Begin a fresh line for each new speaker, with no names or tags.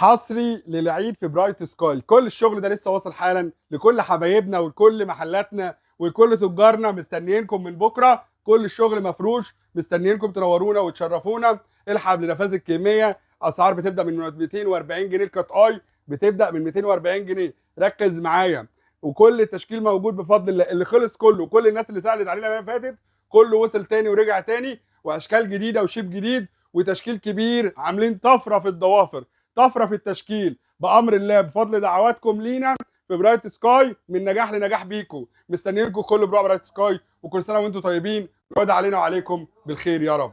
حصري للعيد في برايت سكاي. كل الشغل ده لسه واصل حالا لكل حبايبنا ولكل محلاتنا ولكل تجارنا، مستنيينكم من بكره. كل الشغل مفروش، مستنيينكم تنورونا وتشرفونا. الحق لنفاذ الكميه، اسعار بتبدا من 240 جنيه، ال cat eye بتبدا من 240 جنيه. ركز معايا، وكل التشكيل موجود بفضل الله. اللي خلص كله، كل الناس اللي سالت علينا اللي فاتت كله وصل تاني ورجع تاني، واشكال جديدة و shape جديد وتشكيل كبير. عاملين طفرة في الضوافر، طفرة في التشكيل بامر الله، بفضل دعواتكم لينا في برايت سكاي، من نجاح لنجاح بيكم. مستنيينكم كل بروع برايت سكاي، وكل سنة وانتم طيبين، ويعود علينا وعليكم بالخير يا رب.